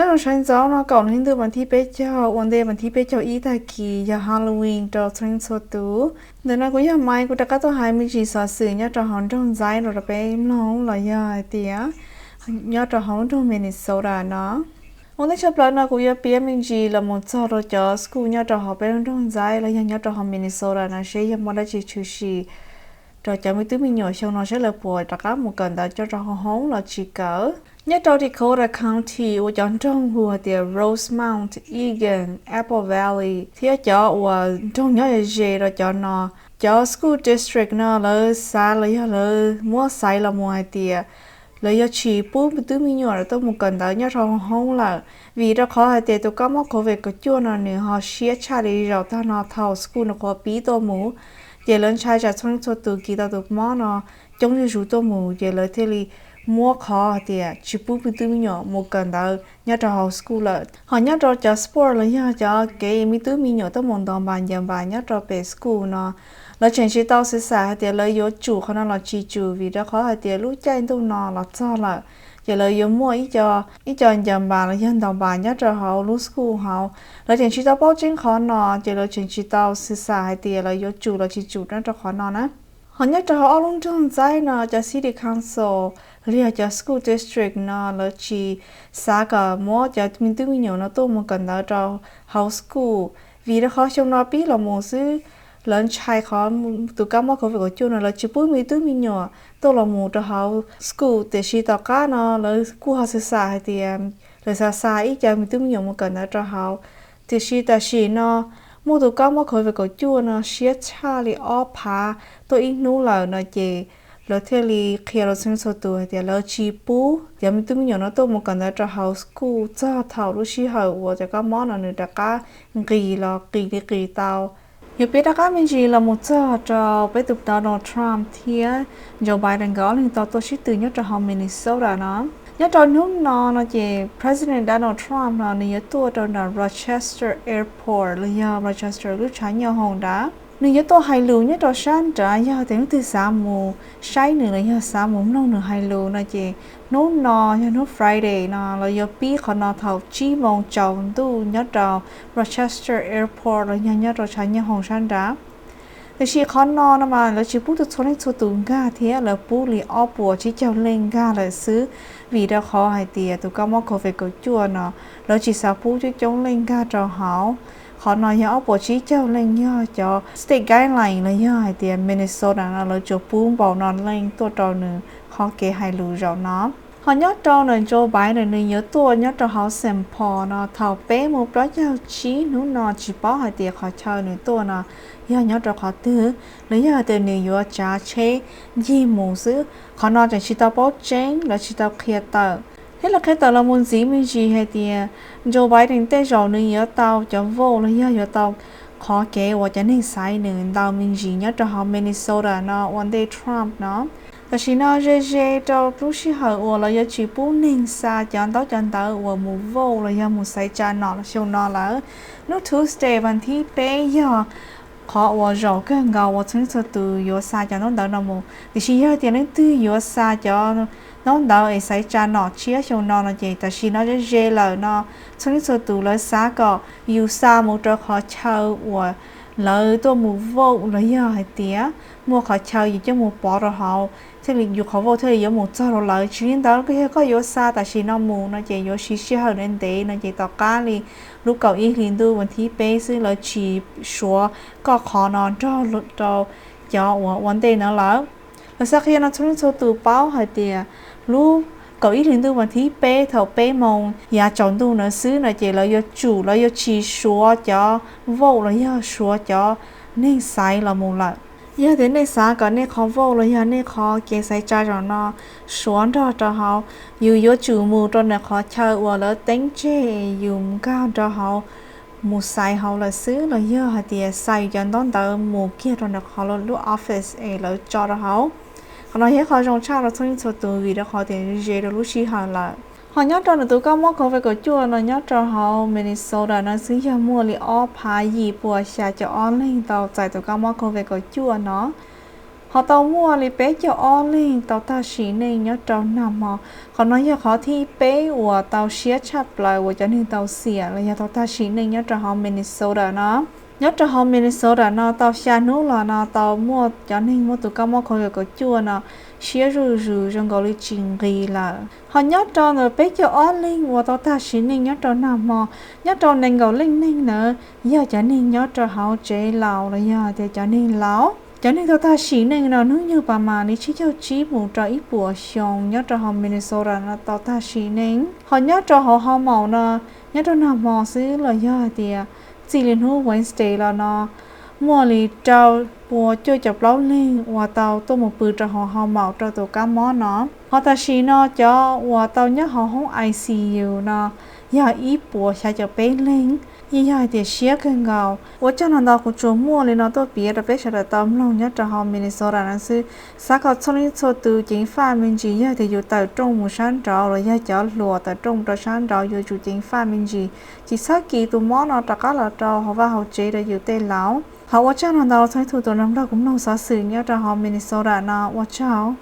Nyob rau sawv ntxov no kaum hli ntuj vas thib peb caug ua ntej vas thib peb caug ib tag kis yog Halloween rau txhua leej txhua tus. Ntawm no kuv yog Maiv, kuv rov qab tuaj hais me ntsis xov xwm nyob rau hauv nroog Ntxaib rau peb mloog los yog hais tias nyob rau hauv lub nroog Minnesota no. Ua ntej tshaj plaws no kuv yuav piav me ntsis los mus txog rau cov school nyob rau hauv peb lub nroog Ntxaib los yog nyob rau hauv Minnesota no seb yog muaj dab tsi tshwm sim rau cov me tub me nyuam xyoo no seb lawv puas rov qab mus kawm ntawv coj rau hauv hoob los tsis kawm. Nyob rau Dakota County ua cov nroog hu hais tias Rosemount, Eagan, Apple Valley thiab cov uas nroog nyob ze ze rau cov no, cov school district no lawv xav los yog lawv muab xaiv los mus hais tias lawv yuav tsis pub tub me nyuam tuaj mus kawm ntawv nyob rau hauv hoob lawm, vim rau qhov hais tias tus kab mob covid kaum cuaj no nws ho siab tshaj li zaum tag no thaum school nws qhuav pib tuaj mus. Ces lawv ntshai tsam txhua leej txhua tus kis tau tus mob no coob zuj zus tuaj mus, ces lawv thiaj li muab qhov hais tias tsis pub tub me nyuam mus kawm ntawv nyob rau hauv school lawm. Ho nyob rau cov sport los yog cov kev me tub me nyuam tuaj mus ntaus npas ncaws npas nyob rau pem school no, lawv tseem tsis tau xwv xam hais tias lawv yuav tsum qhov no los tsis tsum, vim rau qhov hais tias lub caij ntuj no los txog lawm, ces lawv yuav muaj ib co ncaws npas los yog ntaus npas nyob rau hauv lub school hauv. Lawv tseem tsis tau paub tseeb qhov no, ces lawv tseem tsis tau xwv xam hais tias lawv yuav tsum los tsis tsum nyob rau qhov no na. Ho nyob rau hauv ob lub nroog Ntxaib no cov city council los yog cov school district no lawv tsis xav kom muab cov me tub me nyuam no tuaj mus kawm ntawv rau hauv school, vim rau qhov xyoo no pib los mus xwb, lawv ntshai qhov tus kab mob covid kaum cuaj no lawv tsis pub me tub me nyuam tuaj los mus rau hauv school. Tiam sis tom qab no lawv kuj ho xwv xam hais tias lawv xav xa ib co me tub me nyuam mus kawm ntawv rau hauv. Tiam sis tam sim no muaj tus kab mob covid kaum cuaj no siab tshaj li ob phav tuaj ib hnub lawm no ces lawv thiaj li qhia rau txhua leej txhua tus hais tias lawv tsis pub cov me tub me nyuam no tuaj mus kawm ntawv rau hauv school txog thaum lub sij hawm uas cov kab mob no nws rov qab nqis los qis li qis tau. Yuav piav rov qab me ntsis los mus txog rau peb tus Donald Trump thiab Joe Biden nkawd ob leeg tau tuaj sib tw nyob rau hauv Minnesota no. Nyob rau hnub no no ces President Donald Trump no nws yuav tuaj rau nram Rochester Airport los yog Rochester lub tshav nyooj hoom nrad. Nws yuav tuaj hais lus nyob rau sab nrad, yog tias leej twg xav mus saib nws los yog xav mus mloog nws hais lus no ces hnub no yog hnub Friday no lawv yuav pib qhov no thaum tsib moos tsaus ntuj nyob rau Rochester Airport los yog nyob rau tshav nyooj hoom sab nrad. Tiam sis qhov no no mas lawv tsis pub txhua leej txhua tus nkag thiab lawv pub li ob puas tsib caug leej nkag lawm xwb, vim rau qhov hais tias tus kab mob covid kaum cuaj no lawv tsis xav pub coob coob leej nkag rau hauv. Qhov no yog ob puas tsib caug leej, yog cov state guideline los yog hais tias Minnesota no lawv tsuas pub npaum no leej tuaj rau nws qhov kev hais lus zaum no. Ho nyob rau ntawm Joe Biden nws yuav tuaj nyob rau hauv Saint Paul no thaum peb moos plaub caug tsib hnub no, tsis paub hais tias qhov chaw nws tuaj no yog nyob rau qhov twg los yog hais tias nws yuav tsav tsheb ncig mus xwb. Qhov no tseem tsis tau paub tseeb, lawv tsis tau qhia tawm. Thiab lawv qhia tawm los mus ntxiv me ntsis hais tias Joe Biden tej zaum nws yuav tau cov vote los yog yuav tau qhov kev uas cov neeg xaiv nws ntau me ntsis nyob rau hauv Minnesota no ua ntej Trump no. Tam sim no ze ze rau lub sij hawm uas lawv yuav tsis pub neeg xa cov ntaub cov ntawv uas mus vote los yog mus xaiv tsa nom xyoo no lawm. Hnub Tuesday vas thib peb yog qhov uas zaum kawg nkaus uas txhua leej txhua tus yuav xa cov ntaub ntawv no mus. Tiam sis yog tias leej twg yuav xa cov ntaub ntawv es xaiv tsa nom tshiab xyoo no no ces tam sim no ze ze lawm no, txhua leej txhua tus lawv xav kom yus xa mus rau qhov chaw uas lawv tuaj mus vote los yog hais tias muaj qhov chaw yus coj mus pov rau hauv thiaj li yus qhov vote thiaj li yuav mus txog rau lawv. Tsis li ntawd yog koj yuav xa tam sim no mus no ces yuav siv sij hawm ntev ntev no ces tom qab li lub kaum ib hlis ntuj vas thib peb xwb lawv tsis suav koj qhov no nrog rau cov uas ua ntej no lawm. Lawv xav qhia no txhua leej txhua tus paub hais tias lub kaum ib hlis ntuj vas thib peb thaum peb moos yav tsaus ntuj no xwb no ces lawv yuav tsum, lawv yuav tsis suav cov vote los yog suav cov neeg xaiv los mus lawm. Yog tias nej xav kom nej qhov vote los yog nej qhov kev xaiv tsa zaum no suav nrog rau hauv, yus yuav tsum mus rau nram qhov chaw uas lawv teeb tseg yus nkag rau hauv mus xaiv hauv lawm xwb los yog hais tias xa yus cov ntaub ntawv mus kiag rau nram qhov lub office es lawv tso rau hauv. Qhov no yog ib qho zoo tshaj rau txhua leej txhua tus vim rau qhov tias ze rau lub sij hawm lawm. Ho nyob rau nws tus kab mob covid kaum cuaj no nyob rau hauv Minnesota no xwb yog muaj li ob phav yim puas xya caum ob leeg tau txais tus kab mob covid kaum cuaj no. Ho tau muaj li peb caug ob leeg tau tag sim neej nyob rau nag hmo. Qhov no yog qhov thib peb uas tau siab tshaj plaws uas cov neeg tau xiam los yog tau tag sim neej nyob rau hauv Minnesota no. Nyob rau hauv Minnesota no tau xya hnub los no tau muaj cov neeg muaj tus kab mob COVID kaum cuaj no siab zuj zus zoo nkaus li tsis nqis lawm. Ho nyob rau ntawm peb caug ob leeg uas tau tag sim neej nyob rau nag hmo, nyob rau nees nkaum leej neeg ntawd yog cov neeg nyob rau hauv tsev laus los yog tias cov neeg laus. Cov neeg tau tag sim neej no hnub nyoog pas mas li tsib caug tsib mus rau ib puas xyoo nyob rau hauv Minnesota no tau tag sim neej. Ho nyob rau hauv ho maum no, nyob rau nag hmo xwb los yog hais tias txij li hnub Wednesday los no muaj li rau pua cuaj caum plaub leeg uas tau tuaj mus pw rau hauv ho maum rau tus kab mob no. Ho tam sim no cov uas tau nyob hauv hoob I C U no yog ib puas xya caum peb leeg, yeej yog hais tias siab kawg nkaus. Ua tsaug ntau kuv tsuas muaj li no tuaj piav rau peb sawv daws tau mloog nyob rau hauv Minnesota no xwb. Xav kom txhua leej txhua tus ceev faj me ntsis, yog tias yus tawm rooj mus sab nraud los yog cov hluas tawm rooj mus rau sab nraud yuav tsum ceev faj me ntsis, tsis txhob kis tus mob no rov qab los rau hauv vaj hauv tsev rau yus tej laus. Ho ua tsaug ntau txhua leej txhua tus uas mloog kuv mloog xov xwm nyob rau hauv Minnesota no, ua tsaug.